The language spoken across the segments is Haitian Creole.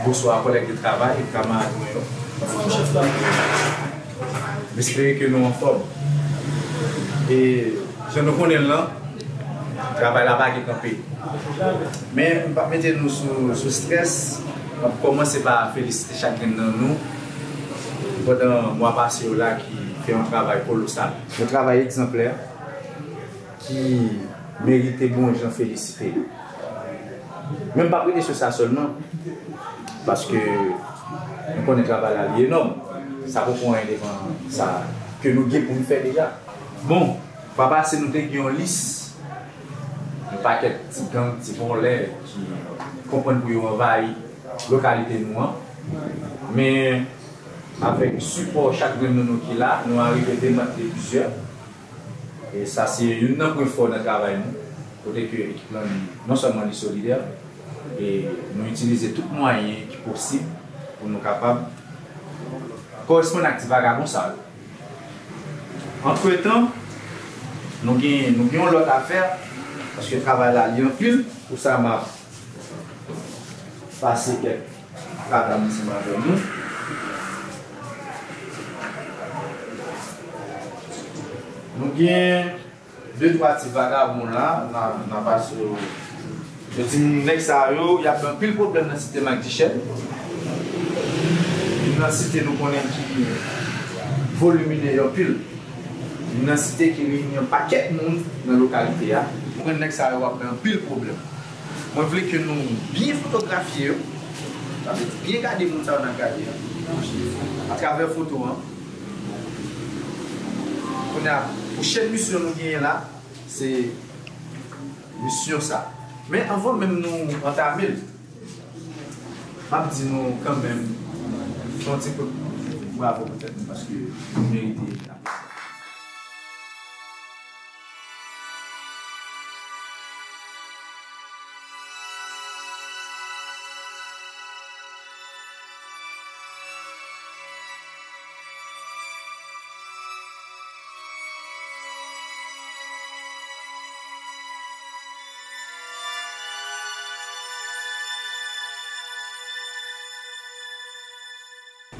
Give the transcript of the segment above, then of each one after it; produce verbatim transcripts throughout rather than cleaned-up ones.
Bonswa, kòlèg de travay, kamarad mwen yo. Anfòm, chèf la. M espere ke nou anfòm. E jan nou konnen l lan, travay la pa gen kanpe. Men m p ap mete nou sou, sou strès. M ap kòmanse pa felisite chak grenn nan nou pandan mwa pase yo la ki fè yon travay kolosal. Yon travay egzanplè ki merite bon jan felisite. Men m p ap rete sou sa sèlman, paske nou konnen travay la li enòm. Sa poko anyen devan sa ke nou gen pou n fè deja. Bon, pa pase nou te gen yon lis, yon pakèt ti gang, ti vòlè ki konprann pou yo anvayi lokalite nou an. Men avèk sipò chak grenn nan nou ki la, nou arive demantle plizyè. E sa se youn nan pwen fò nan travay nou, kote ke ekip lan li, non sèlman li solidè, e nou itilize tout mwayen ki posib pou nou kapab koresponn ak ti vagabon sa yo. Antretan, nou gen, nou gen yon lòt afè, paske travay la li anpil, pou sa m ap pase kèk rad ansanm avè nou. Nou gen de twa ti vagabon la, n a, n a pase yo. Yo di m nèg sa yo, y ap gen anpil pwoblèm nan site Mak Dichèn. Youn nan site nou konnen ki volimine anpil. Youn nan site ki reyini yon pakèt moun nan lokalite a. Mwen konnen nèg sa yo ap gen anpil pwoblèm. Mwen vle ke nou byen fotografye yo. Sa vle di byen gade moun sa yo n ap gade a. Atravè foto an. Kounye a, pwochèn misyon nou genyen la, se misyon sa. Men anvan menm nou antame l, m ap di nou kanmenm, fè yon ti kout bravo pou tèt nou, paske nou merite apresye.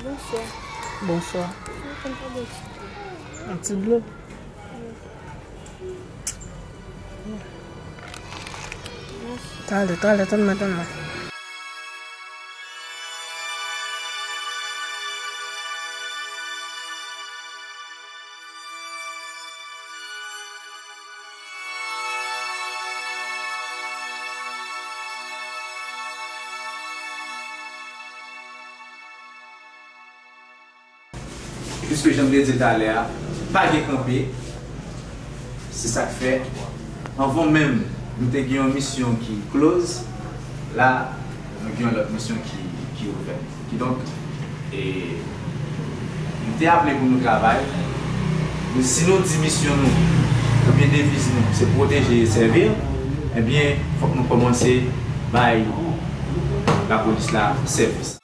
Bonswa. Bonswa. Ou konn pa bwè ti dlo? Yon ti dlo? Talè, talè, tann mwen, tann mwen. Piske jan m te di l talè a, pa gen kanpe. Se sa k fè, anvan menm nou te gen yon misyon ki close, la, nou gen yon lòt misyon ki, ki ouvè. Kidonk, e, nou te aple pou nou travay. Men si nou di misyon nou, oubyen deviz nou, se pwoteje e sèvi, ebyen, fòk nou kòmanse bay lapolis la sèvis.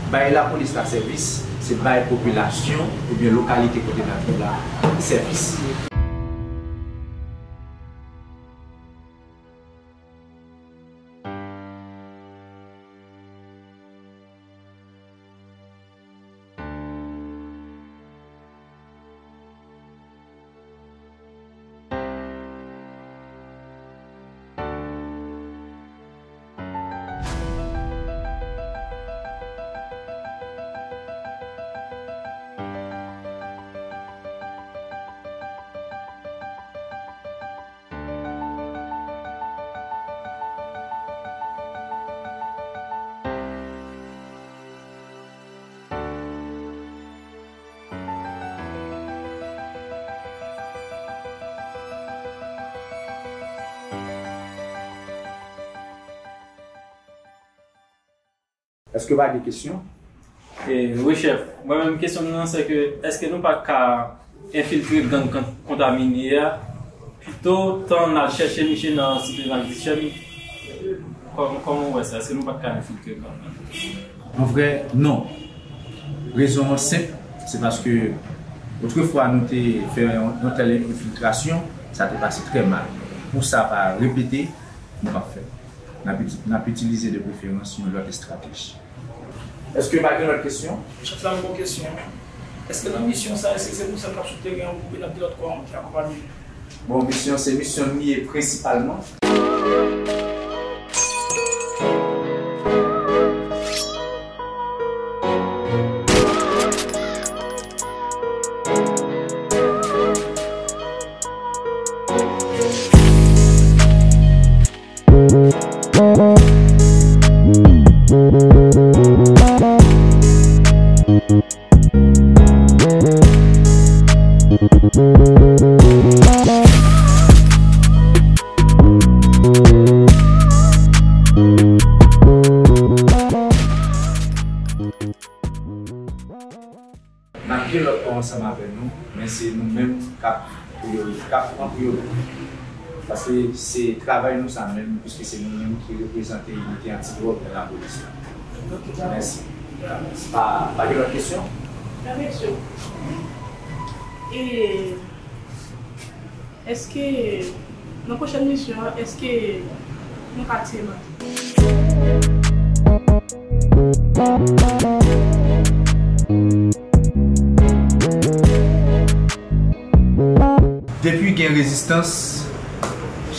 Bay lapolis la sèvis, se bay popilasyon oubyen lokalite kote n ap viv la sèvis. Èske pa gen kesyon? E, wi, chèf. Mwen menm, kesyon m nan, se ke, èske nou pa ka enfiltre gang kon-, kontamine a, pito, tan n al chèche misye nan site Mak Dichèn, Kòman, kòman w wè sa? Èske nou pa t ka enfiltre kanmenm? An vrè, non. Rezon an senp, se paske otrefwa nou te fè yon, yon tèl enfiltrasyon, sa te pase trè mal. Pou sa pa repete, nou p ap fè l. N ap iti-, n ap itilize de preferans yon lòt estrateji. Èske pa gen lòt kesyon? Chèf la, m gon kesyon. Èske nan misyon sa, èske se nou sèl k ap sou teren an oubyen n ap gen lòt kò ki akonpanye nou? Bon, misyon, se misyon n li ye prensipalman. N ap gen lòt kò ansanm avè nou, men se nou menm k ap priyori-, k ap pran priyorite. Paske se travay nou sa menm, piske se nou menm ki reprezante inite antidwòg nan lapolis la. Mèsi. Pa, pa gen lòt kesyon? Yon kesyon. E, èske, nan pwochèn misyon an, èske nou ka tiye manje? Depi gen rezistans,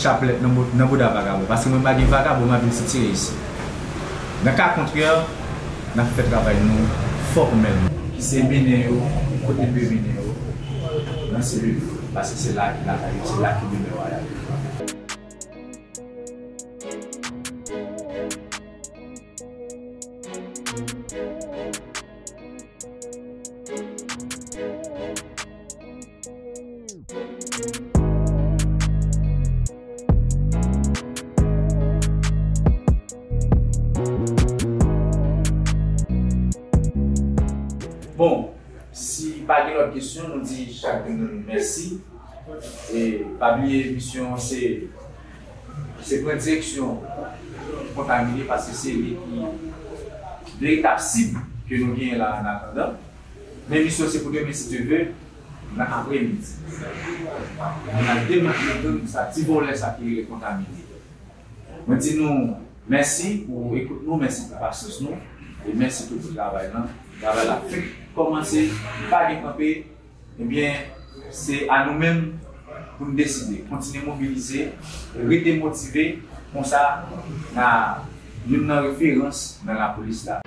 chaplèt nan bo-, nan bouda vagabon. Paske mwen pa gen vagabon, m ap vin sitire isi. Nan ka kontrè, n ap fè travay nou fòmèlman. Ki se mennen yo, kote n dwe mennen yo, nan selil yo. Paske se la ki lakay yo, se la ki demen wayal yo. Bon, si pa gen lòt kesyon, nou di chak youn nan nou mèsi. E pa bliye, misyon an se, se pran direksyon Kontamine, paske se li ki veritab sib ke nou genyen la an atandan. Men misyon se pou demen, si Dye vle, nan apremidi. Nou al demantle gang sa, ti vòlè sa ki rele Kontamine. Mwen di nou mèsi pou ekout nou, mèsi pou pasyans nou, e mèsi tou pou travay lan. Travay la fenk kòmanse, li pa gen kanpe. Ebyen, se a nou menm pou n deside, kontinye mobilize, rete motive, konsa n a youn nan referans nan lapolis la.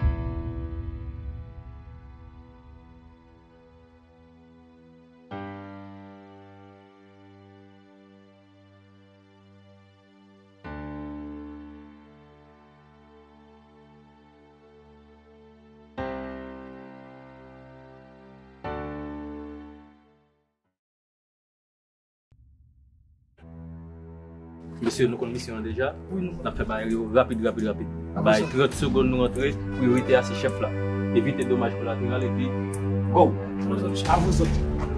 Mesye, nou konn misyon an deja. Wi, nou konn. N ap fè bagay yo rapid, rapid, rapid. Bay trant segonn nou rantre, priyorite a se chèf la. Evite domaj kolateral epi go! A vous autres.